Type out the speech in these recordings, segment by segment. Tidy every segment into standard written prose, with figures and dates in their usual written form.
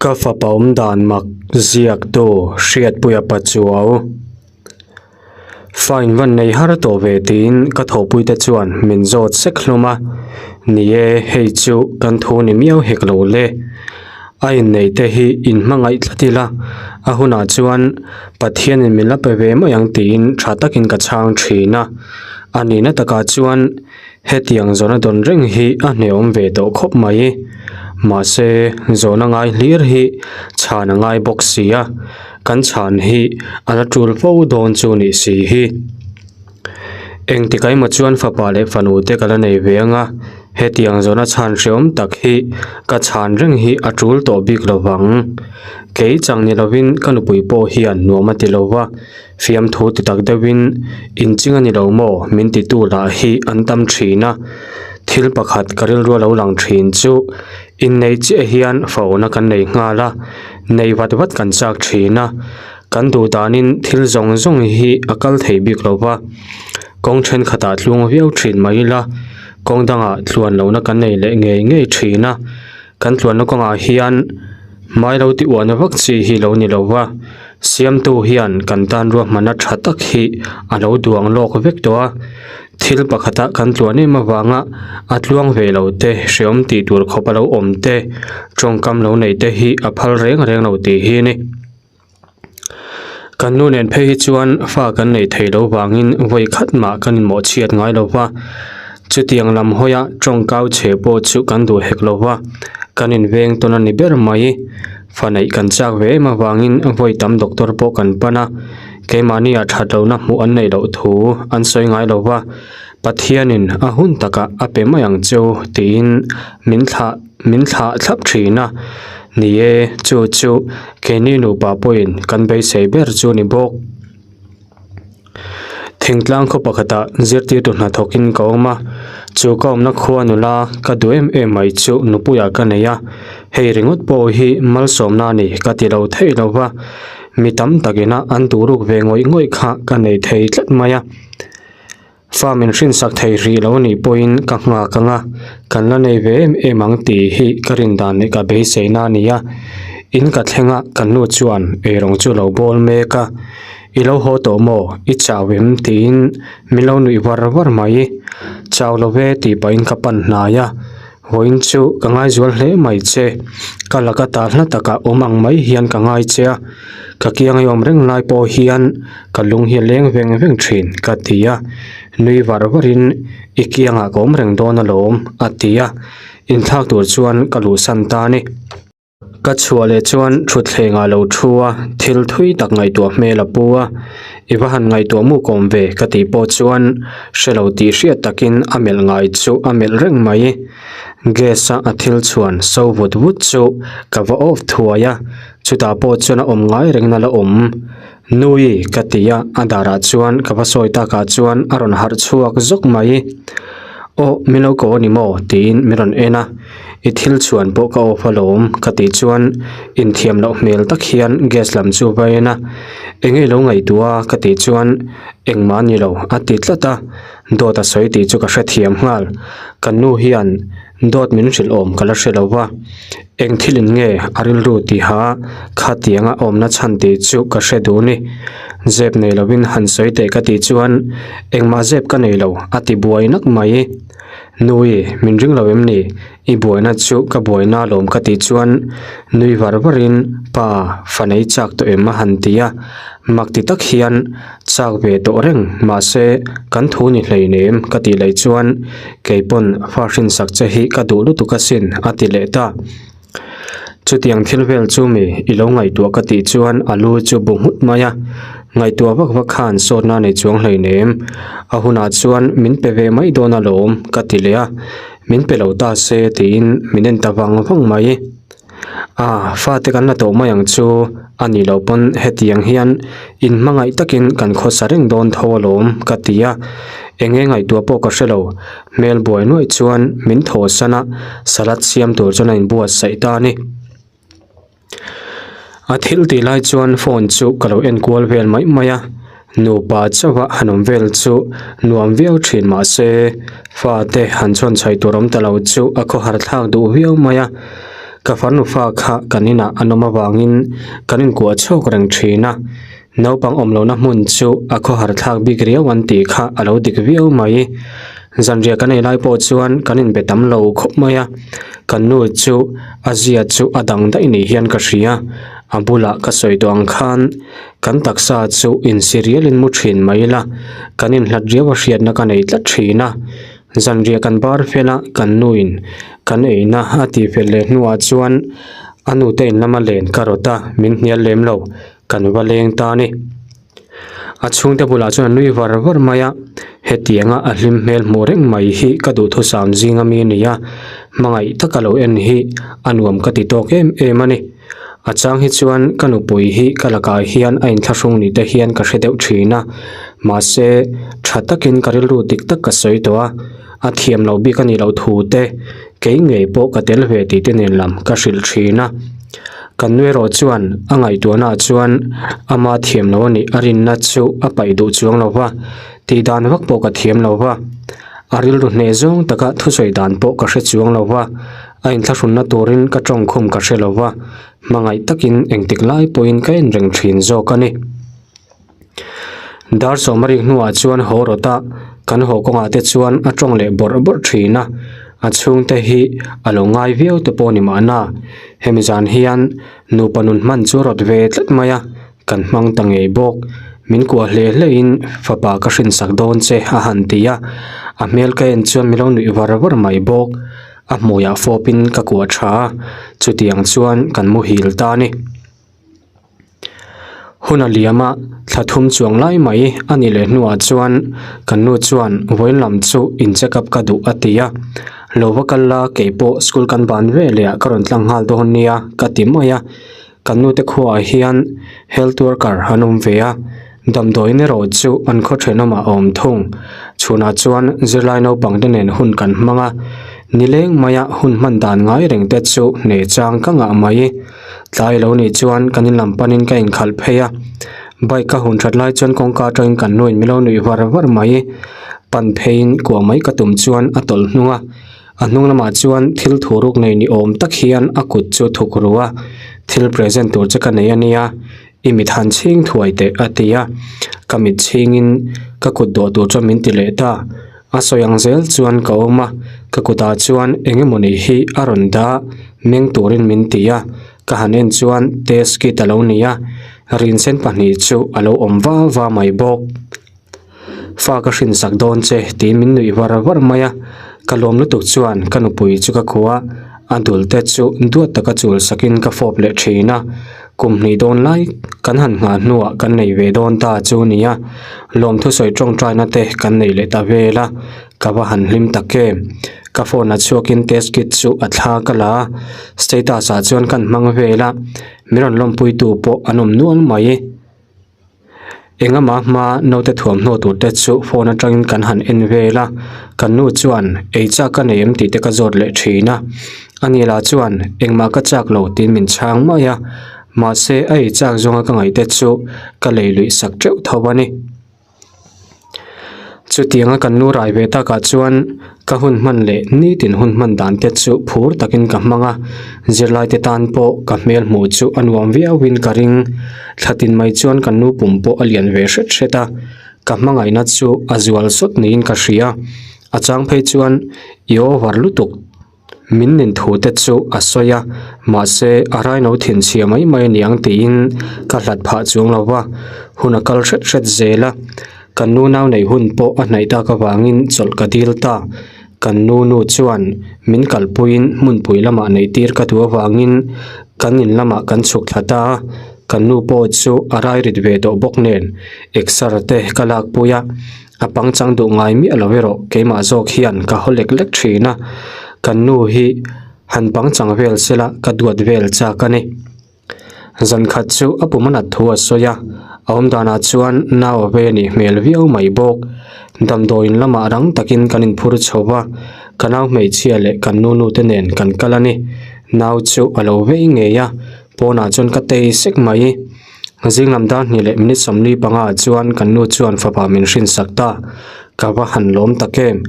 Ka fapa awm dan mak ziaktu Hriatpuia Pachuau. Fa in van nei har tawh ve tiin ka thawhpuite chuan min zawt sek hlawm a, ni e hei chu kan thu ni miau hek lo le. A inneih te hi in hmangaih tlat ila, a hunah chuan Pathianin min la pe ve mai ang tiin tha takin ka chhang thin a, a nihna takah chuan Hetiang zawhna dawn reng hi a hneawm ve tawh khawp mai. Mahse, zawhna ngai hlir hi chhan a ngai bawk si a, kan chhan hi a la tul fo dawn chu nih si hi. Engtik emaw chuan fapa leh fanu te ka la nei ve ang a, hetiang zawhna chhan hreawm tak hi ka chhan reng hi a tul tawh bik lo vang. Kei chang ni lovin ka nupui pawh hian nuam a ti lo va. Fiamthu ti tak deuhin inching a ni lo maw min titu lah hi an tam thin a, thil pakhat ka rilru a lo lang thin chu inneih chiah hian fona kan nei nghal a, nei vat vat kan chak thin a, kan duh danin thil zawng zawng hi a kal thei bik lo va, kawng thenkhatah tluang viau thin mai ila kawng dangah tluan lohna kan nei leh ngei ngei thin a, kan tluanna kawngah hian hmai lo ti uahna vak chi hi lo ni lo va. Siamtu hian kan tan ruahmanna tha tak hi a lo duang lawk vek tawh a, thil pakhata kan tluan em avanga a tluang ve lo te, hreawm tih tur khawp a lo awm te, tawngkam lo nei te hi a phal reng reng lo tih hi a ni. Kan nu nen phei hi chuan fa kan nei thei lo vangin vawi khat mah kan inmawhchhiat ngai lo va, chutiang lam hawia tawngkau chhe pawh chu kan duh hek lo va, kan inveng tawn a ni ber mai. Fa neih kan chak ve em avangin vawi tam doctor pawh kan pan a, keimahni ah that lohna hmuh an neih loh thu an sawi ngai lo va, Pathianin a hun takah a pe mai ang chu tiin min thlah min thlah thlap thin a, ni e chu chu keini nupa pawhin kan beisei ber chu ni bawk. Thingtlang khaw pakhatah zirtirtu hnathawkin ka awm a, chu ka awmna khua nula ka duh em em mai chu nupuiah ka nei a, hei ringawt pawh hi malsawmna a ni ka ti lo theih lo va, mi tam takina an duh ruk ve ngawih ngawih kha ka nei thei tlat mai a. Fa min hrinsak thei rih lo nih pawhin ka nghak ang a, kan la nei ve em em ang tih hi ka rin dan leh ka beiseina a ni a, in ka thleng a kan nu chuan eirawng chu lo bawl mek a. I lo haw tawh maw? I chau em? tiin min lo nuih var var mai. Chau lo ve tih pahin ka pan hnai a, vawiin chu ka ngaizual hle mai che. Ka laka ta hla takah awm ang mai hian ka ngai che a, ka kiang i awm reng lai pawh hian ka lung hi a leng veng veng thin ka ti a, nui var varin i kiangah ka awm reng dawn alawm a ti a, inthlak tur chuan ka luhsan ta a ni. Ka chhuah leh chuan thutthleng ah lo thu a, thil thui tak ngaihtuah hmel a pu a, i va han ngaihtuah muk awm ve ka tih pawh chuan hre lo tih hriat takin a melh ngai chu a melh reng mai. Gas a a thil chhuan so vut vut chu ka va off thuai a, chutah pawh chuan a awm ngai rengin a la awm. Nui ka ti a, a darah chuan ka va sawi takah chuan a rawn harh chhuak zawk mai. Aw min lo ko a ni maw? tiin min rawn en a, I thil chhuan pawh ka off alawm ka tih chuan inthiam loh hmel tak hian gas lam chu va en a, eng nge lo ngaihtuah a ka tih chuan engmah a ni lo a ti tlat a, dawt a sawi tih chu ka hrethiam nghal, kan nu hian dawt min hrilh awm ka la hre lo va, eng thil in nge a rilru tiha khatianga awmna chhan tih chu ka hre duh ni, zep nei lovin han sawi teh ka tih chuan engmah zep ka nei lo a ti buai nak mai. Nui, min ring lo em ni? I buaina chu ka buaina alawm ka tih chuan nui var varin pa fa nei chak tawh em a han ti a, mak ti tak hian chak ve tawh reng mahse kan thu ni hleinem ka tih leh chuan keipawn fa hrinsak che hi ka duh lutuk asin a ti leh ta. Chutiang thil vel chu mi i lo ngaihtuah ka tih chuan a lu chu bu nghut mai a, ngaihtuah vak vak khan sawtna nei chuang hleinem, a hunah chuan min pe ve mai dawn alawm ka ti leh a, min pe lo ta se tiin min en ta vang vang mai. A, fate kan la tawh mai ang chu a nih loh pawn hetiang hian inhmangaih takin kan khawsa reng dawn tho alawm ka ti a, eng nge ngaihtuah pawh ka hre lo. Hmel buai nuaih chuan min thawhsan a, salad siam tur chuan a inbuatsaih ta a ni. A thil tih lai chuan phone chu ka lo en kual vel mai mai a, nupa chauha han awm vel chu nuam viau thin mah se fate han chhawn chhaih tur awm ta lo chu a khawhar thlak duh viau mai a. Ka farnu fa kha kan inah an awm avangin kan inkuah chhuak reng thin a, naupang awm lohna hmun chu a khawhar thlak bik riau an tih kha a lo dik viau mai. Zanriah kan ei lai pawh chuan kan inbe tam lo khawp mai a, kan nu chu a zia chu a dang daih ni hian ka hria, a bulah ka sawi tawh ang khan kan taksa chu insi rialin mu thin mai ila, kan inhlat riau a hriatna ka nei tlat thin a. Zanriah kan bar fel a, kan nuin kan eina a tih fel leh hnuah chuan a nute in lama len ka rawt a, min hnial lem lo, kan va leng ta a ni. A chhungte bulah chuan a nui var var mai a, hetianga a hlim hmel hmuh reng mai hi ka duhthusam zinga mi a ni a, hmangaih taka lo en hi a nuam ka ti tawk em em a ni. A chang hi chuan ka nupui hi ka lakah hian a inthlahrung ni te hian ka hre deuh thin a, mahse tha takin ka rilru dik tak ka sawi tawh a, a thiam loh bik a nih loh thu te kei ngei pawh ka tel ve tih te nen lam ka hrilh thin a. Kan nu erawh chuan a ngaihtuahna ah chuan ama thiam loh a nih a rinna chu a paih duh chuang lo va, tih dan vak pawh ka thiam lo va, a rilru hneh zawng taka thusawi dan pawh ka hre chuang lo va. A inthlahrunna turin ka tawngkhum ka hre lo va, hmangaih takin engtik lai pawhin ka en reng thin zawk a ni. Dar sawm a rik hnuah chuan haw rawt a, kan haw kawngah te chuan a tawng leh bawrh bawrh thin a, a chhungte hi a lo ngai viau te pawh a ni mahna. Hemi zan hian nupa nun hman chu a rawt ve tlat mai a, kan hmang ta ngei bawk. Min kuah hle hle in fapa ka hrinsak dawn che a han ti a, a hmel ka en chuan min lo nuih var var mai bawk. A hmuiah fawpin ka kuah tha a, chutiang chuan kan muhil ta a ni. Hun a liam a, thla thum chuang lai mai a ni leh hnuah chuan kan nu chuan vawiin lam chu in check up ka duh a ti a, lo va kal la keipawh school kan ban ve leh ah ka rawn tlang nghal dawn nia ka ti mai a. Kan nute khuaah hian health worker an awm ve a, damdawiin erawh chu an khaw thenawmah a awm thung. Chhunah chuan zirlai naupang te nen hun kan hmang a, nileng maia hun hman dan ngai reng te chu hneh chang ka ngah mai. Tlai lo nih chuan kan in lam panin ka inkhalh phei a, bike ka hun that lai chuan kawngka atangin kan nuin min lo nuih var var mai. Pan pheiin kuah mai ka tum chuan a tawlh hnung a. A hnung lamah chuan thil thu ruk nei ni awm tak hian a kut chu thuk ru a, thil present tur che ka nei a nia, i mit han chhing thuai teh a ti a, ka mit chhingin ka kut dawh tur chuan min ti leh ta, a sawi ang zel chuan ka awm a, ka kutah chuan eng emawni hi a rawn dah meng turin min ti a, ka han en chuan test kit a lo ni a, rinsen pahnih chu a lo awm va va mai bawk. Fa ka hrinsak dawn che tiin min nuih var var mai a, ka lawm lutuk chuan ka nupui chu ka khuh a, a dul te chu duat taka chul sakin ka fawp leh thin a, kum hnih dawn lai kan han nghah hnuah kan nei ve dawn ta chu nia, lawmthu sawi tawngtaina te kan nei leh ta vel a, ka va han hlim tak em. Ka phone a chhuakin test kit chu a thla ka la a, status ah chuan kan hmang vel a, min rawn lawmpuitu pawh an awm nual mai. Engama hma naute thuamhnaw tur te chu phone atangin kan han en vel a, kan nu chuan ei chak ka nei em tih te ka zawt leh thin a, ani lah chuan engmah ka chak lo tiin min chhang mai a, mahse a ei chak zawnga ka ngaih te chu ka lei luih sak teuh tho a ni. Chutianga kan nu rai ve takah chuan ka hun hman leh nitin hun hman dan te chu phur takin ka hmang a, zirlai te tan pawh ka hmel hmuh chu a nuam viauin ka ring. Thla tin mai chuan kan nu pum pawh a lian ve hret hret a, ka hmangaihna chu a zual sawt niin ka hria. A chang phei chuan i over lutuk. Min nin thu te chu a sawi a, mahse a raino thinchhia mai mai a niang tiin ka hlat phah chuang lo va, hun a kal hret hret zel a, kan nu nau neih hun pawh a hnaih tak avangin chawlh ka dil ta, kan nu nu chuan min kalpuiin hmunpui lamah neih tir ka duh avangin kan in lamah kan chhuk thla ta a, kan nu pawh chu a rai rit ve tawh bawk nen exer te ka lakpui a. A pangchang duh ngai miah lo erawh keimah zawk hian ka haw lek lek thin a, kan nu hi han pangchang vel sela ka duat vel chak a ni. Zan khat chu a pum a nat thu a sawi a, a awm danah chuan nau a vei a nih hmel viau mai bawk. Damdawiin lamah rang takin kan inphur chho va, ka nau hmeichhia leh kan nu nu te nen kan kal a ni. Nau chu a lo vei ngei a, pawnah chuan ka tei sek mai. Zinglam dar hnih leh minute 45 ah chuan kan nu chuan fapa min hrinsak ta. Ka va han lawm tak em?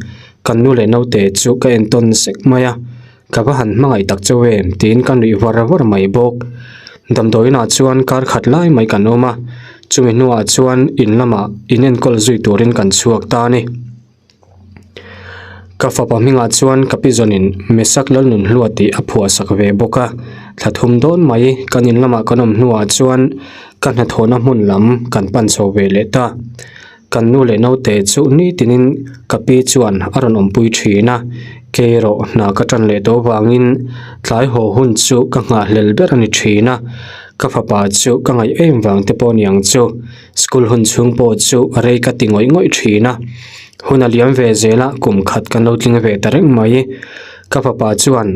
Kan nu leh naute chu ka entawn sek mai a. Ka va han hmangaih tak chauh em tiin ka nuih var var mai bawk. Damdawiinah chuan kar khat lai mai kan awm a, chumi hnuah chuan in lamah inenkawl zui turin kan chhuak ta a ni. Ka fapa hmingah chuan ka pi zawnin Mesak Lalnunhlua tih a phuah sak ve bawk a, thla thum dawn mai kan in lamah kan awm hnuah chuan ka hnathawhna hmun lam kan pan chho ve leh ta. Kan nu leh naute chu nitinin ka pi chuan a rawn awmpui thin a, kei erawh hna ka tan leh tawh vangin tlai haw hun chu ka nghahhlel ber a ni thin a, ka fapa chu ka ngaih em vang te pawh niang chu. School hun chhung pawh chu rei ka ti ngawih ngawih thin a, hun a liam ve zel a kum khat kan lo tling ve ta reng mai. Ka fapa chuan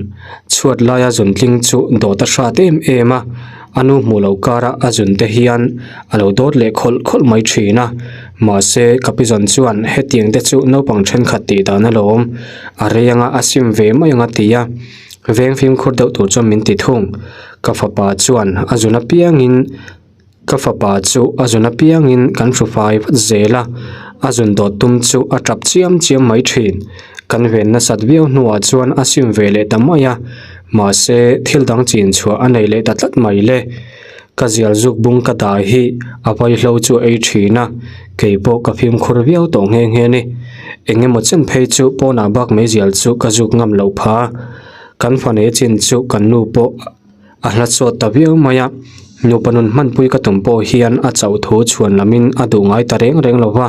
chhuat laia zun tling chu dawt a hrat em em a, a nu hmuh loh kara a zun te hian a lo dawt leh khawlh khawlh mai thin a, mahse ka pi zawn chuan hetiang te chu naupang thenkhat tih dan alawm, a rei anga a sim ve mai anga ti a, veng fimkhur deuh tur chuan min ti thung. Ka fapa chuan a zun apiangin. Ka fapa chu a zun apiangin kan hru fai vat zel a, a zun dawt tum chu a tap chiam chiam mai thin. Kan ven nasat viau hnuah chuan a sim ve leh ta mai a, mahse thil dang chin chhuah a nei leh ta tlat mai le. Ka zial zuk bung ka dai hi a vaihlo chu a ei thin a, kei pawh ka fimkhur viau tawh nghe nghe ni. Eng emaw chen phei chu pawnah bak meizial chu ka zuk ngam loh pha. Kan fane chin chu kan nu pawh. A hla chawt ta viau mai a, nupa nun hmanpui ka tum pawh hian a chauh thu chhuan lamin a duh ngai ta reng reng lo va,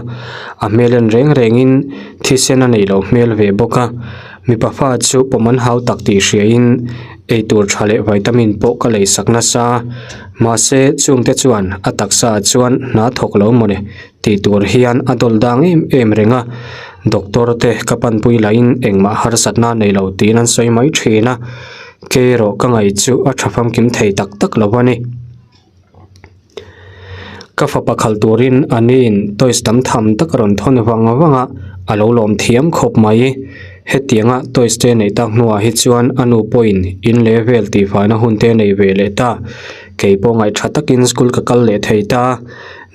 a hmel en reng rengin thisen a neih loh hmel ve bawk a, mipa fa chu pawm an hau tak tih hriain eitur tha leh vitamin pawh ka lei sak nasa, mahse chungte chuan a taksa ah chuan hna thawk lo mawle tih tur hian a dawl dang em em reng a, doctor te ka panpui lahin engmah harsatna a nei lo tiin an sawi mai thin a. Kei erawh ka ngaih chu a tha famkim thei tak tak lo a ni. Ka fapa khalh turin a niin toys tam tham tak a rawn thawn vang vang a, a lo lawm thiam khawp mai. Hetianga toys te neih tak hnuah hi chuan a nu pawhin in leh vel tihfaina hun te nei ve leh ta. Kei pawh ngaih tha takin school ka kal leh thei ta.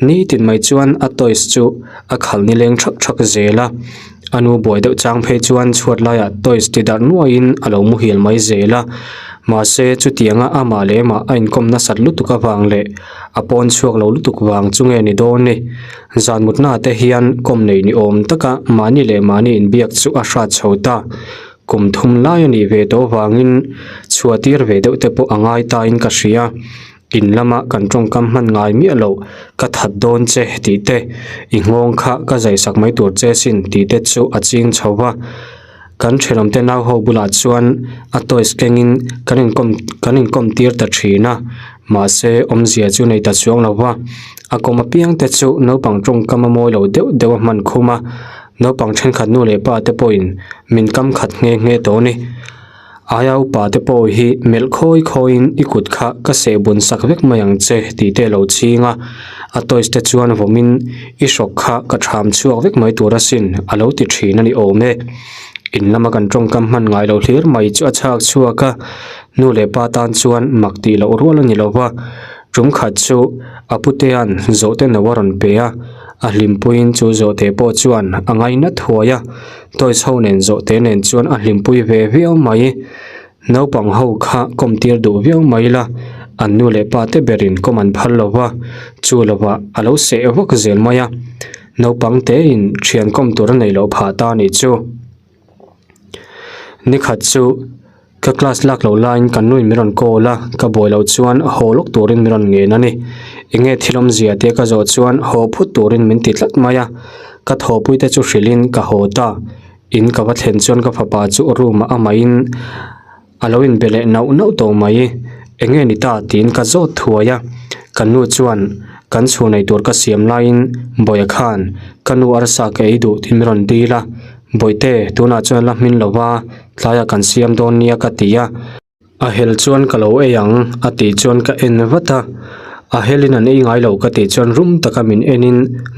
Nitin mai chuan a toys chu a khalh nileng thak thak zel a. A nu buai deuh chang phei chuan chhuat laiah toys ti darh nuaiin a lo muhil mai zel a, mahse chutianga amah leh amah a inkawm nasat lutuk avang leh a pawn chhuak lo lutuk vang chu nge ni dawn ni. Zan mutna te hian kawm nei ni awm taka mahni leh mahni inbiak chu a hrat chho ta. Kum thum lai a nih ve tawh vangin chhuah tir ve deuh te pawh a ngai tain ka hria. In lama kan tawngkam hman ngai miah loh, ka that dawn che tih te, i nghawng kha ka zai sak mai tur che sin tih te chu a ching chho va. Kan thenawmte nau ho bulah chuan a toys kengin kan inkawm kan inkawm tir ta thin a, mahse awmzia chu nei ta chuang lo va. A kawm apiang te chu naupang tawngkam a mawi lo deuh deuh a hman khum a, naupang thenkhat nu leh pa te pawhin min kam khat nghe nghe tawh a ni. Aia upa te pawh hi melh khawi khawiin i kut kha ka seh bun sak vek mai ang che tih te a lo ching a, a toys te chuan vawmin i hrawk kha ka ṭham chhuak vek mai tur asin a lo ti ṭhin a ni awm e. In lama kan ṭawngkam hman ngai lo hlir mai chu a chhak chhuak a, nu leh pa tan chuan mak tih loh rual a ni lo va, ṭum khat chu a putea'n zawhte no a rawn pe a, a hlimpuiin chu zawhte pawh chuan a ngaina thuai a. Toys ho nen zawhte nen chuan a hlimpui ve viau mai. Naupang ho kha kawm tir duh viau mai la, an nu leh pa te berin kawm an phal lo va, chu lovah a lo seh vak zel mai a. Naupang tein thian kawm tur a nei loh phah ta a nih chu. Nikhat chu. Ka class lak loh laiin ka nuin min rawn call a, ka buai loh chuan haw lawk turin min rawn ngen a ni. Enge thil awmzia tia ka zawh chuan haw phut turin min ti tlat mai a, ka thawhpui te chu hrilhin ka haw ta. In ka va thlen chuan ka fapa chu room ah amahin a lo inbe leh nauh nauh tawh mai. Enge ni ta tiin ka zawt thuai a, ka nu chuan kan chhun ei tur ka siam laiin Bawia khan ka nu arsa ka ei duh tiin min rawn dil a, Bawihte tunah chuan la hmin lo va, Tlaiah kan siam dawn nia ka ti a. A hel chuan ka lo ei ang a tih chuan ka en vat a. A helin an ei ngai lo ka tih chuan rum taka min enin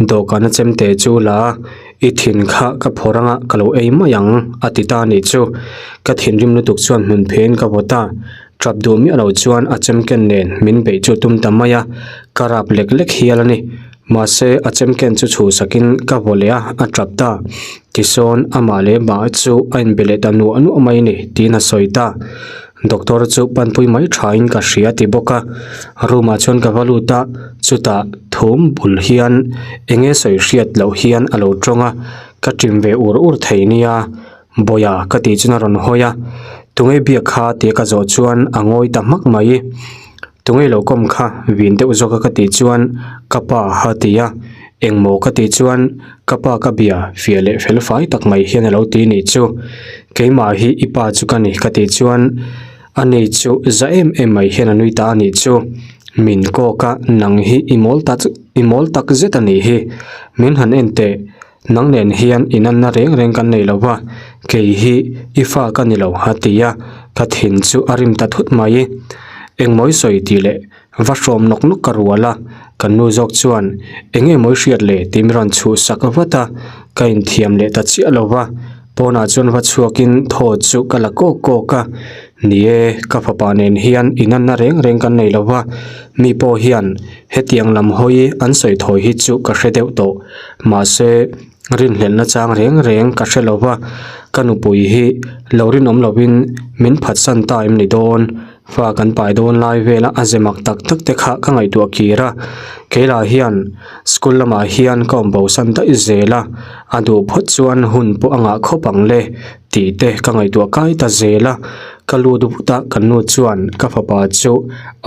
dawhkan a chemte chu la a, i thin kha ka phawrh anga ka lo ei mai ang a ti ta anih chu. Ka thinrim lutuk chuan hmun phein ka vawt a. Tap duh miah lo chuan a chemken nen min beih chu tum ta mai a, ka rap lek lek hial a ni. Mahse a chemken chu chhuhsakin ka vaw leh a, a tap ta. Tisawn amah leh mah chu a inbe leh ta nuah nuah mai a ni tiin a sawi ta. Doctor chu panpui mai thain ka hria a ti bawk a. Room ah chuan ka va lut a, chutah thum bul hian eng nge sawi hriat loh hian a lo tawng a, ka ṭim ve ur ur thei nia. Bawia ka tih chuan a rawn hawi a, tunge biak kha tia ka zawh chuan a ngawi ta hmak mai. Tunge lo kawm kha vin deuh zawk a ka tih chuan ka pa a ti a, engmaw ka tih chuan ka pa ka bia fiah leh fel fai tak mai hian a lo ti nih chu. Keimah hi i pa chu ka ni ka tih chuan a ni chu za em em mai hian a nui ta a nih chu. Min kawk a nang hi i mawl tak i mawl tak zet a nih hi min han en teh. Nang nen hian inanna reng reng kan nei lo va, kei hi i fa ka ni lo a ti a, ka thin chu a rim ta thut mai. Engmawi sawi tih leh va hrawm nawk nawk ka rual a, kan nu zawk chuan eng nge mawi hriat le tih min rawn chhuh sak vat a, ka inthiam leh ta chiah lo va, pawnah chuan va chhuakin thaw chu ka la kawk kawk a, ni e, ka fapa nen hian inanna reng reng kan nei lo va, mi pawh hian hetiang lam hawi an sawi thawi hi chu ka hre deuh tawh. Mahse, rinhlelhna chang reng reng ka hre lo va, ka nupui hi lo rinawm lovin min phatsan ta em ni dawn? Fa kan pai dawn lai vela a ze mak tak tak te kha ka ngaihtuah kir a, keilah hian school lamah hian ka awm bosan daih zel a, a duh phawt chuan hun pawh a ngah khawp ang le tih te ka ngaihtuah kai ta zel a, ka lut vut a, kan nu chuan ka fapa chu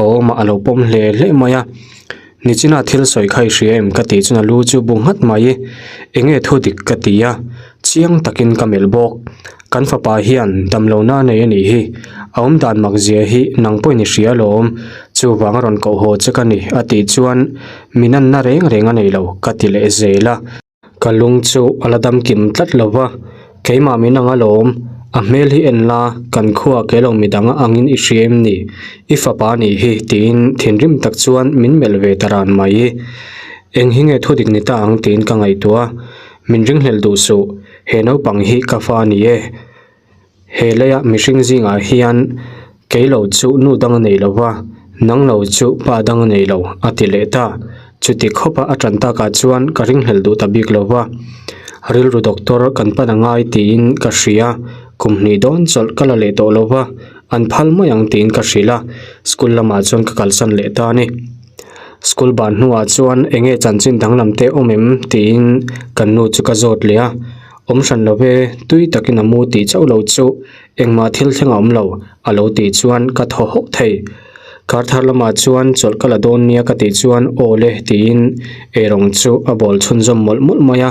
a awmah a lo pawm hle hle mai a. Nichina thil sawi kha i hria em ka tih chuan a lu chu bu nghat mai. Enge thu dik ka ti a, chiang takin ka melh bawk. Kan fapa hian damlohna a nei a nih hi, a awm dan mak zia hi nang pawhin i hria alawm, chuvang a rawn koh haw che ka ni a tih chuan min anna reng reng a nei lo ka ti leh zel a. Ka lung chu a la dam kim tlat lo va, keimah min ang alawm, a hmel hi en la, kan khuaa ke lo midang a angin i hria em ni, i fapa nih hi tiin thinrim tak chuan min melh ve ta ran mai. Eng hi nge thudik ni ta ang tiin ka ngaihtuah a, min ringhlel duh suh, he naupang hi ka fa a ni e. He leia mihring zingah hian kei lo chu nu dang a nei lo va, nang lo chu pa dang a nei lo, a ti leh ta. Chuti khawpa a ṭan takah chuan ka ringhlel duh ta bik lo va. Rilru doctor kan pan a ngai tiin ka hria, kum hnih dawn chawlh ka la leh tawh lo va, an phal mai ang tiin ka hrilh a, school lamah chuan ka kalsan leh ta a ni. School ban hnuah chuan eng nge chanchin danglam te awm em tiin kan nu chu ka zawt leh a. Awm hran lo ve, tui takin a mu tih chauh lo chu engmah thil thleng a awm lo, a lo tih chuan ka thaw hawk thei. Kar thar lamah chuan chawlh ka la dawn nia ka tih chuan aw le tiin eirawng chu a bawl chhunzawm mawlh mawlh mai a.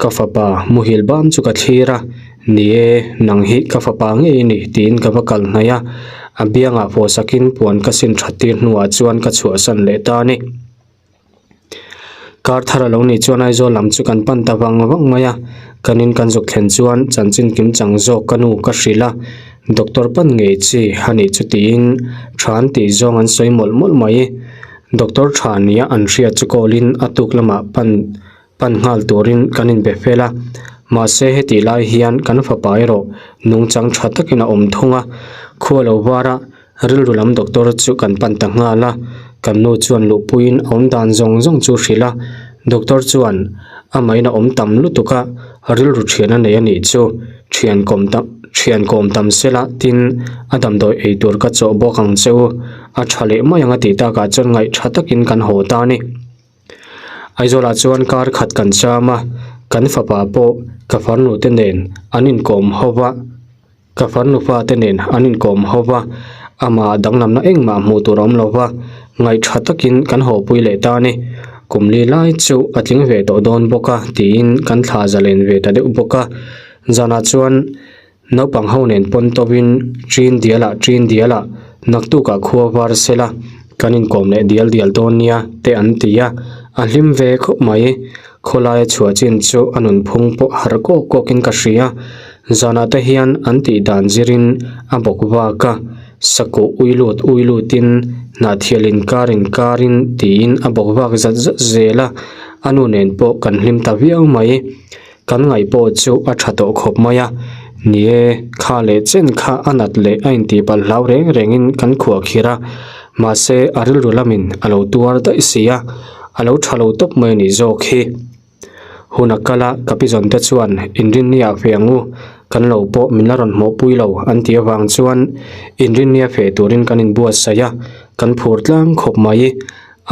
Ka fapa muhil bam chu ka thlir a, ni e, nang hi ka fapa ngei i ni tiin ka va kal hnaih a, a biangah fawhsakin puan ka sin that tir hnuah chuan ka chhuahsan leh ta a ni. Kar thar a lo nih chuan Aizawl lam chu kan pan ta vang vang mai a, kan in kan zuk thlen chuan chanchin kim chang zawk ka nu ka hrilh a, doctor pan ngei chi a nih chu tiin tha an tih zawng an sawi mawlh mawlh mai. Doctor tha nia an hriat chu call in a tuk lamah pan pan nghal turin kan inbe fel a, mahse hetih lai hian kan fapa erawh nungchang tha takin a awm thung a, khua lo var a Rilru lam doctor chu kan pan ta nghal a, kan nu chuan luhpuiin a awm dan zawng zawng chu hrilh a, doctor chuan a main a awm tam lutuk a, rilru thian a nei a nih chu, thian kawm tam thian kawm tam sela tin a damdawi ei tur ka chawh bawk ang che u, a tha leh mai ang a tih takah chuan ngaih tha takin kan haw ta a ni. Aizawlah chuan kar khat kan cham a, kan fapa pawh ka farnu te nen an inkawm ho va. Ka farnu fate nen an inkawm ho va, amah danglamna engmah hmuh tur a awm lo va, ngaihṭha takin kan hawpui leh ta a ni. Kum li lai chu a tling ve tawh dawn bawk a tiin kan thla zalen ve ta deuh bawk a. Zanah chuan naupang ho nen pawn tawhin ṭin dialah ṭin dialah naktukah khua var sela kan inkawm leh dial dial dawn nia te an ti a, a hlim ve khawp mai. Khawlaia chhuah chin chu a nunphung pawh harh kawk kawkin ka hria. Zanah te hian an tih dan zirin a bawk vak a, sakuh ui lut ui lutin hnahthial inkar inkarin tiin a bawk vak zat zat zel a, a nu nen pawh kan hlim ta viau mai. Kan ngaih pawh chu a tha tawh khawp mai a, ni e, kha leh chen kha a nat leh a intih palh hlau reng rengin kan khuah khir a, mahse a rilru lamin a lo tuar daih si a, a lo tha lo tawp mai a nih zawk hi. Hun a kal a, ka pi zawn te chuan Inrinnia feh ang u, kan lo pawh min la rawn hmuhpui lo an tih avang chuan Inrinnia feh turin kan inbuatsaih a, kan phur tlang khawp mai.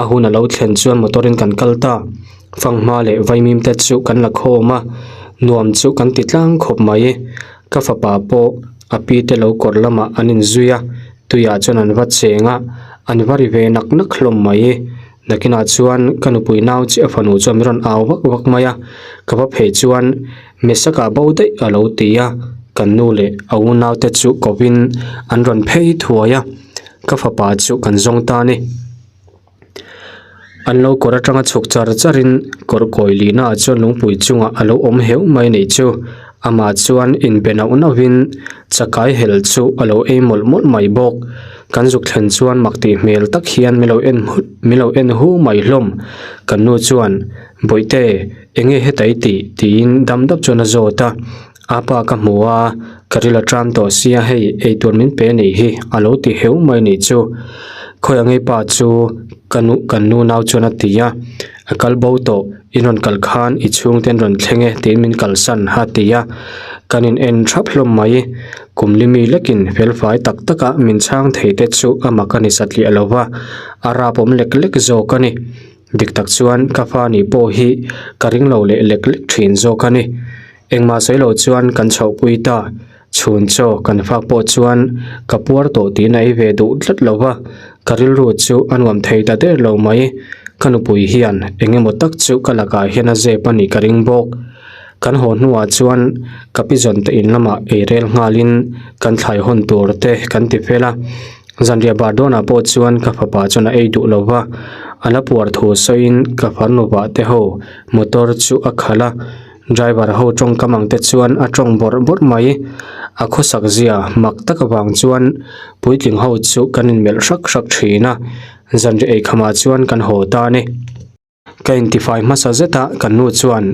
A hun a lo thlen chuan motor in kan kal ta. Fanghma leh vaimim te chu kan la khawm a, nuam chu kan ti tlang khawp mai. Ka fapa pawh a pi te lo kawr lamah an inzui a, tuiah chuan an va cheng a, an va ri ve nak nak hlawm mai. Nakinah chuan ka nupui nau chiah fanu chuan min rawn au vak vak mai a, ka va phei chuan Mesaka bo daih a lo ti a, kan nu leh a unau te chu kovin an rawn phei thuai a, ka fapa chu kan zawng ta a ni. An lo kawr atanga chhuk char charin kawr kawi lihna ah chuan lungpui chungah a lo awm heuh mai a nih chu. Amah chuan inbe nauh nauhin chakai hel chu a lo ei mawlh mawlh mai bawk. Kan zuk thlen chuan mak tih hmel tak hian min lo en min lo en hu mai hlawm. Kan nu chuan, Bawihte, enge heta i tih? tiin dam dap chuan a zawt a. A pa ka hmu a, ka ril a ṭam tawh sia hei eitur min pe anih hi a lo ti heu mai anih chu. Khawi ang ei pa chu ka nu kan nu nau chuan a ti a, a kal bo tawh in rawn kal khan i chhungte an rawn thleng e tiin min kalsan a ti a, kan in en thap hlawm mai. Kum li mi lekin felfai tak taka min chhang thei te chu a mak a ni satliah lo va, a rap awm lek lek zawk a ni. Dik tak chuan ka fa nih pawh hi ka ring lo leh lek lek thin zawk a ni. Engmah sawi lo chuan kan chhohpui ta. Chhun chaw kan fak pawh chuan ka puar tawh tiin a ei ve duh tlat lo va, ka rilru chu a nuam thei ta der lo mai. Ka nupui hian eng emaw tak chu ka lakah hian a zep a nih ka ring bawk. Kan haw hnuah chuan ka pi zawn te in lamah ei rel nghalin kan thlai hawn tur te kan ti fel a. Zanriah bar dawnah pawh chuan ka fapa chuan a ei duh lo va, a la puar thu sawiin ka farnu vah te ho motor chu a khalh a, driver ho tawngkam ang te chuan a tawng bawrh bawrh mai. A khawsak zia mak tak avang chuan puitling ho chu kan inmelh hrak hrak thin a, zanriah eikhamah chuan kan haw ta a ni. Ka intifai hmasa zet a, kan nu chuan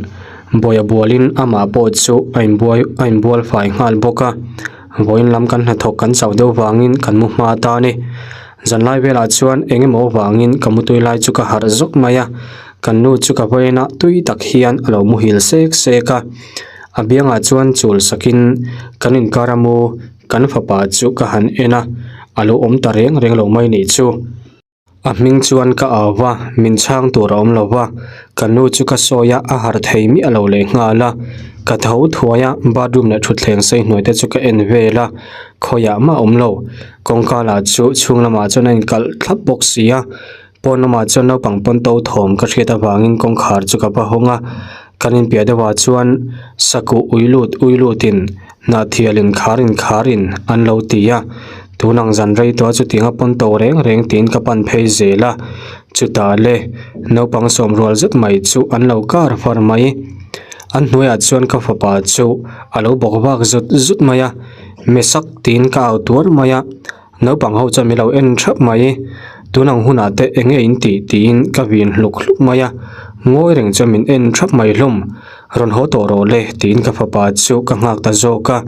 buai a bualin amah pawh chu a inbuai a inbual fai nghal bawk a. Vawiin lam kan hnathawk kan chauh deuh vangin kan mu hma ta a ni. Zanlai velah chuan eng emaw vangin ka mutui lai chu ka harh zawk mai a, kan nu chu ka vawiin ah tui tak hian a lo muhil sek sek a. A biangah chuan chul sakin kan inkar a mu kan fapa chu ka han en a, a lo awm ta reng reng lo mai nih chu. A hming chuan ka au va, min chhang tur a awm lo va, ka nu chu ka sawi a, a harh thei miah lo leh nghal a. Ka tho thuai a, bathroom leh thutthleng sei hnuai te chu ka en vel a, khawiah mah a awm lo. Kawngka lah chu chhung lamah chuan a inkalh thlap bawk si a, pawn lamah chuan naupang pawn to thawm ka hriat avangin kawngkhar chu ka va hawng a, kan inpiah deuhah chuan sakuh ui lut ui lutin Hnahthial in khar in khar in an lo ti a, tun ang zan rei tawh chutiang a pawn to reng reng tiin ka pan phei zel a, chutah le naupang sawm rual zet mai chu an lo kar far mai. An hnuaiah chuan ka fapa chu a lo bawk vak zut zut mai a, Mesak tiin ka au tuar mai a, naupang ho chuan min lo en thap mai, tun ang hunah te eng nge in tih tiin ka vin hluk hluk mai a, ngawi reng chuan min en thap mai hlawm. Rawn haw tawh rawh le tiin ka fapa chu ka nghak ta zawk a,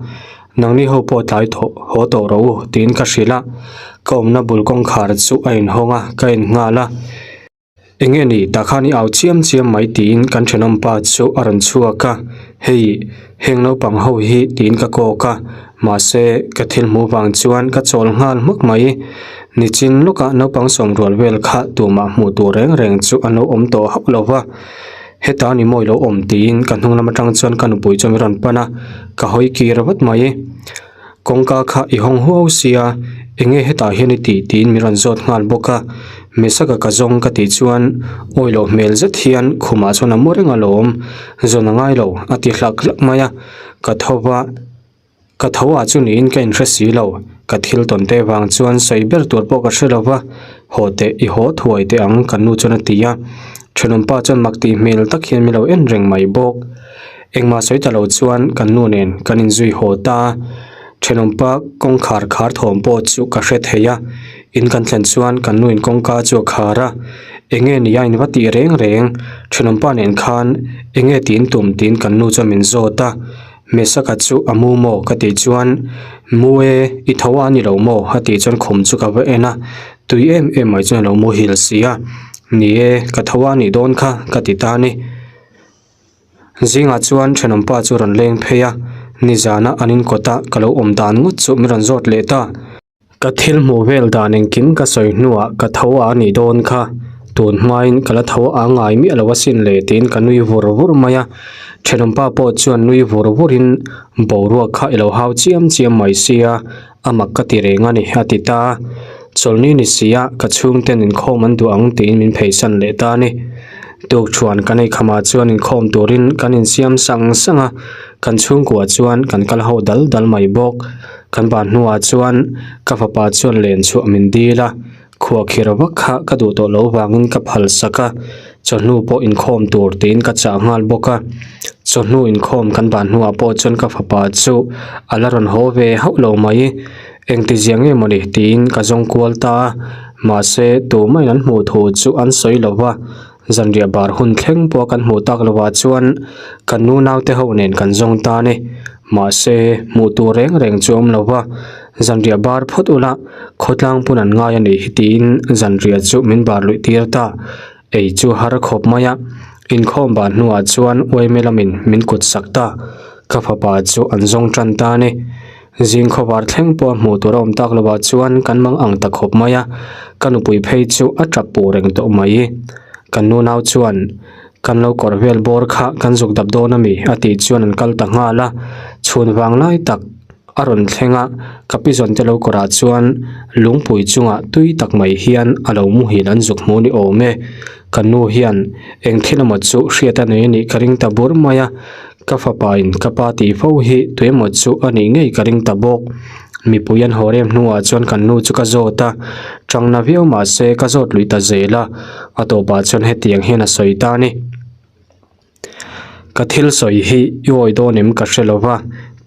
nangni ho pawh tlai tawh haw tawh rawh u tiin ka hrilh a, ka awmna bul kawngkhar chu a inhawng a, ka en nghal a. Eng nge ni tah khan i au chiam chiam mai tiin kan thenawm pa chu a rawn chhuak a, hei heng naupang ho hi tiin ka kawk a, mahse ka thil hmuh vang chuan ka chawl nghal hmak mai. Nichin lawkah naupang sawm rual vel kha tumah hmuh tur reng reng chu an lo awm tawh hauh lo va. Heta ni mawi lo awm tiin ka hnung lam atang chuan ka nupui chu min rawn pan a, ka hawi kir vat mai. Kawngka kha i hawng huau sia, enge hetah hian i tih tiin min rawn zawt nghal bawk a. Mesaka ka zawng ka tih chuan awi loh hmel zet hian khumah chuan a mu reng alawm, zawn a ngai lo a ti hlak hlak mai a, ka tho va. Ka tho ah chu niin ka inhre si lo, ka thil tawn te vang chuan sawi ber tur pawh ka hre lo va, haw teh i haw thuai teh ang kan nu chuan a ti a, thenawmpa chuan mak tih hmel tak hian min lo en reng mai bawk. Engmah sawi ta lo chuan kan nu nen kan inzui haw ta a, thenawmpa kawngkhar khar thawm pawh chu ka hre thei a, in kan thlen chuan kan nu in kawngka chu a khar a, enge ni a in va tih reng reng, thenawmpa nen khan enge tiin tum tiin kan nu chuan min zawt a. Mesaka chu a mu maw? Ka tih chuan, Mu e, i tho a ni lo maw? A tih chuan khum chu ka va en a, tui em em mai chuan a lo muhil si a. Ni e, ka tho a nih dawn kha, ka ti ta a ni. Zingah chuan thenawmpa chu a rawn leng phei a, nizana an inkawt a ka lo awm dan ngawt chu min rawn zawt leh ta. Ka thil hmuh vel dan engkim ka sawi hnuah ka tho a nih dawn kha, tun hmain ka la tho a ngai miah lo asin le tiin ka nui vur vur mai a. Thenawmpa pawh chuan nui vur vurin boruak kha i lo hau chiam chiam mai sia, a mak ka ti reng a ni a ti ta a. Chawlhni ni sia ka chhungten inkhawm an duh ang tiin min pheisan leh ta a ni. Tukṭhuan kan ei khamah chuan inkhawm turin kan insiam sang sang a, kan chhungkua chuan kan kal ho dal dal mai bawk. Kan ban hnuah chuan ka fapa chuan len chhuah min dil a, khuahkhir vak kha ka duh tawh lo vangin ka phal sak a, chawhnu pawh inkhawm tur tiin ka chah nghal bawk a. Chawhnu inkhawm kan ban hnuah pawh chuan ka fapa chu a la rawn haw ve hauh lo mai, engti zia nge mawni tiin ka zawng kual ta a, mahse tumah in an hmuh thu chu an sawi lo va, zanriah bar hun thleng pawh kan hmuh tak lovah chuan kan nu naute ho nen kan zawng ta a ni. Mahse, hmuh tur reng reng chu awm lo va, zanriah bar phawt ula, khawtlang pawn an ngai a nih hi tiin zanriah chu min bar luih tir ta. Ei chu har khawp mai a, inkhawm ban hnuah chuan uaime lamin min kut sak ta. Ka fapa chu an zawng tan ta a ni. Zing khawvar thleng pawh hmuh tur a awm tak lovah chuan kan mang ang ta khawp mai a, ka nupui phei chu a tap puh reng tawh mai. Kan nunau chuan Kan lo kawr vel bawr kha kan zuk dap dawn a mi? a tih chuan an kal ta nghal a, chhun vang lai tak a rawn thleng a, ka pi zawn te lo kawrah chuan lungpui chungah tui tak mai hian a lo muhil an zuk hmu ni awm e. Ka nu hian eng thil emaw chu hriat a nei a nih ka ring ta bur mai a, ka fapa in ka pa tih fo hi tuemaw chu a nih ngei ka ring ta bawk. Mipui an haw rem hnuah chuan kan nu chu ka zawt a, tangna viau mahse ka zawt lui ta zel a, a tawpah chuan hetiang hian a sawi ta a ni. Ka thil sawi hi i awi dawn em ka hre lo va,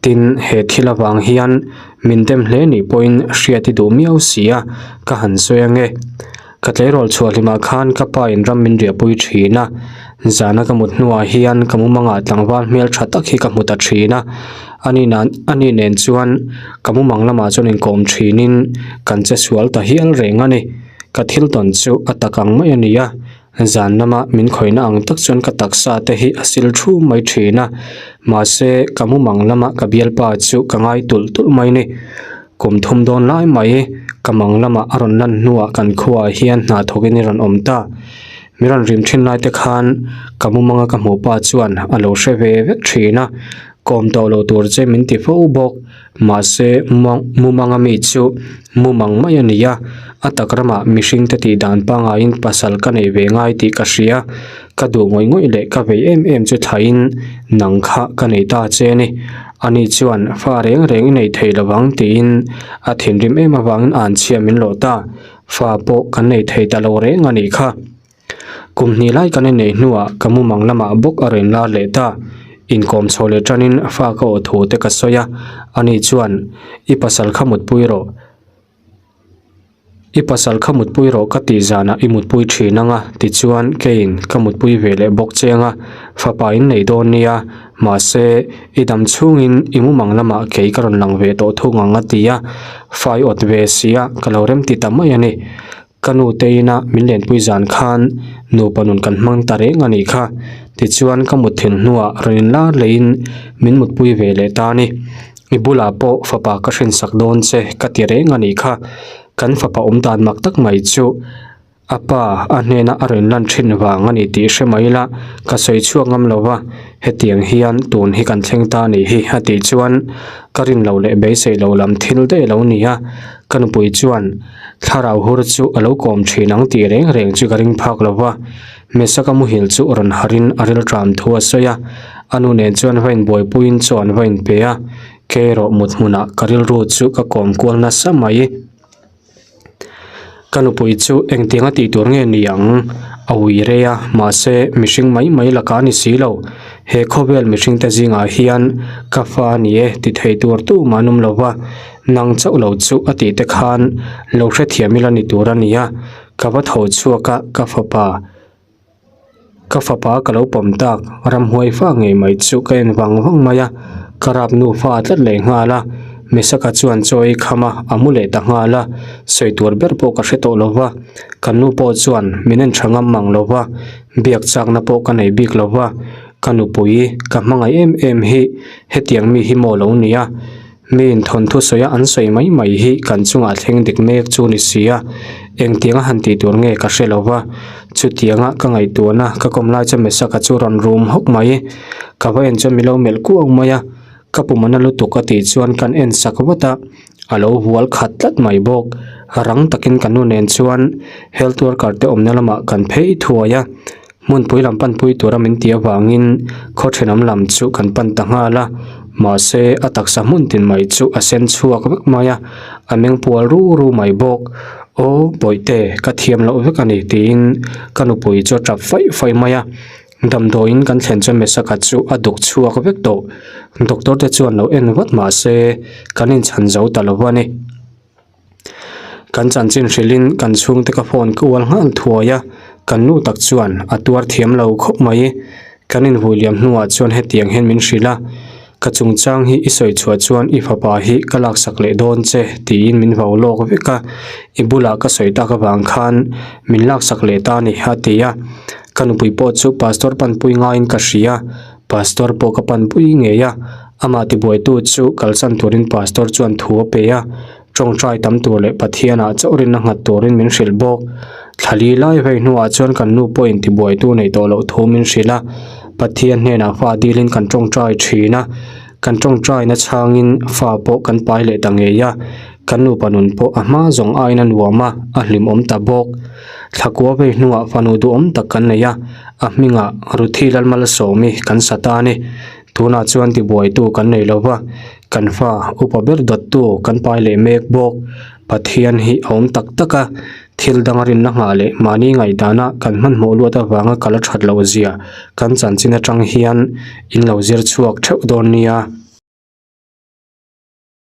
tin he thil avang hian min dem hle nih pawhin hriat i duh miau si a, ka han sawi ange. Ka tleirawl chhuah hlimah khan ka pa in ram min riahpui thin a, zana ka mut hnuah hian ka mumangah tlangval hmel tha tak hi ka hmu ta thin a, ani nan ani nen chuan ka mumang lamah chuan inkawm thinin kan che sual ta hial reng a ni. Ka thil tawn chu a tak ang mai a ni a, zan lama min khawihna ang tak chuan ka taksa te hi a sil thu mai thin a, mahse ka mumang lama ka bialpa chu ka ngai tulh tulh mai a ni. Kum thum dawn lai mai ka mang lamah a rawn lan hnuah kan khuaah hian hna thawkin i rawn awm ta. Mi rawn rim thin lai te khan ka mumanga ka hmuh pa chuan a lo hre ve vek thin a, kawm tawh lo tur che min ti fo bawk. Mahse mumanga mi chu mumang mai a ni a, a tak ramah mihring te tih dan pangaiin pasal ka neih ve ngai tih ka hria. Ka duh ngawih ngawih leh ka vei em em chu thlaiin nang kha ka nei ta che a ni. Ani chuan fa reng reng i nei thei lo vang tiin a thinrim em avangin an chhia min lawh ta. Fa pawh kan nei thei ta lo reng a nih kha. Kum hnih lai kan inneih hnuah ka mumang lamah bawk a rawn lar leh ta. Inkawm chho leh tanin fa ka aw thu te ka sawi a, ani chuan i pasal kha mutpui rawh. I pasal kha mutpui rawh ka tih zanah i mutpui thin ang a, tichuan keiin ka mutpui ve leh bawk che ang a, fapa in nei dawn nia, mahse i dam chhungin i mumang lamah kei ka rawn lang ve tawh thung ang a ti a, fa i awt ve sia ka lo remti ta mai a ni. Ka nu te ina min lenpui zan khan nupa nun kan hmang ta reng a nih kha, tichuan ka mut thin hnuah rawn inlar leiin min mutpui ve leh ta a ni. I bulah pawh fapa ka hrinsak dawn che ka ti reng a nih kha. Kan fapa awm dan mak tak mai chu a pa a hnena a rawn lan thin vang a ni tih hre mai ila ka sawi chhuak ngam lo va, hetiang hian tun hi kan thleng ta a nih hi a tih chuan ka rin lo leh beisei lo lam thil daih a lo ni a, ka nupui chuan thlarau hur chu a lo kawm thin ang tih reng reng chu ka ring phak lo va. Mesaka muhil chu rawn harin a rilṭam thu a sawi a, a nu nen chuan va inbuaipuiin chaw an va inpe a, kei erawh mut hmunah ka rilru chu ka kawm kual nasa mai. Ka nupui chu engtiang a tih tur nge ni ang? A ui rei a, mahse mihring mai mai lakah a ni si lo. He khawvel mihringte zingah hian ka fa a ni e ti thei tur tumah an awm lo va, nang chauh lo chu a tih te khan lo hrethiam ila ni tur a ni a. Ka va tho chhuak a, ka fapa, ka fapa ka lo pawm tak, ramhuai fa ngei mai chu ka en vang vang mai a, ka rap nu fa tlat leh nghal a, Mesaka chuan chaw ei kham a, a mu leh ta nghal a, sawi tur ber pawh ka hre tawh lo va, kan nu pawh chuan min en tha ngam mang lo va, biak chakna pawh ka nei bik lo va. Ka nupui, ka hmangaih em em hi hetiang mi hi maw lo nia? Miin thawnthu sawia an sawi mai mai hi kan chungah thleng dik mek chu ni si a, engtianga han tih tur nge ka hre lo va. Chutianga ka ngaihtuahna ka kawm lai chuan Mesaka chu rawn rum hawk mai. Ka va en chuan mi lo melh kuau mai a, ka pumana lutuk a tih chuan kan en sak vat a, a lo hual khat tlat mai bawk. Rang takin ka nu nen chuan health worker te awmna lamah kan phei thuai a. Hmunpui lam panpui tura min ti avangin khaw thenawm lam chu kan pan ta nghal a, mahse a taksa hmun tin mai chu a sen chhuak vek mai a, a meng pual ru ru mai bawk. Aw Bawihte, ka thiam loh vek a ni tiin ka nupui chu a tap faih faih mai a, damdawiin kan thlen chuan Mesaka chu a duk chhuak vek tawh. Doctor te chuan lo en vat mahse kan inchhan zo ta lo a ni. Kan chanchin hrilhin kan chhungte ka phone ka ual nghal thuai a, kan nu tak chuan a tuar thiam lo khawp mai. Kan inhmuh liam hnuah chuan hetiang hian min hrilh a, Ka chungchang hi i sawi chhuah chuan i fapa hi ka laksak leh dawn che tiin min vau lawk vek a, i bulah ka sawi tak avang khan min laksak leh ta a ni a ti a. Ka nupui pawh chu pastor panpui ngaiin ka hria, pastor pawh ka panpui ngei a, Amah tibuaitu chu kalsan turin pastor chuan thu a pe a, tawngtai tam tur leh Pathianah chauh rinna nghat turin min hrilh bawk. Thlali lai vei hnuah chuan kan nu pawhin tibuaitu neih tawh loh thu min hrilh a, Pathian hnenah fa dilin kan tawngtai thin a, kan tawngtaina chhangin fa pawh kan pai leh ta ngei a, kan nupa nun pawh a hma zawng aiin a nuam a, a hlimawm ta bawk. Thlakua vei hnuah fanu duhawm tak kan nei a, a hmingah Ruthi Lalmalsawmi kan sa ta a ni. Tunah chuan tibuaitu kan nei lo va, kan fa upa ber dawttu kan pai leh mek bawk. Pathian hi a awm tak tak a, thil dang rinna nghah leh mahni ngaihdana kan hmanhmawh luat avanga kal a that loh zia kan chanchin atang hian in lo zir chhuak theuh dawn nia.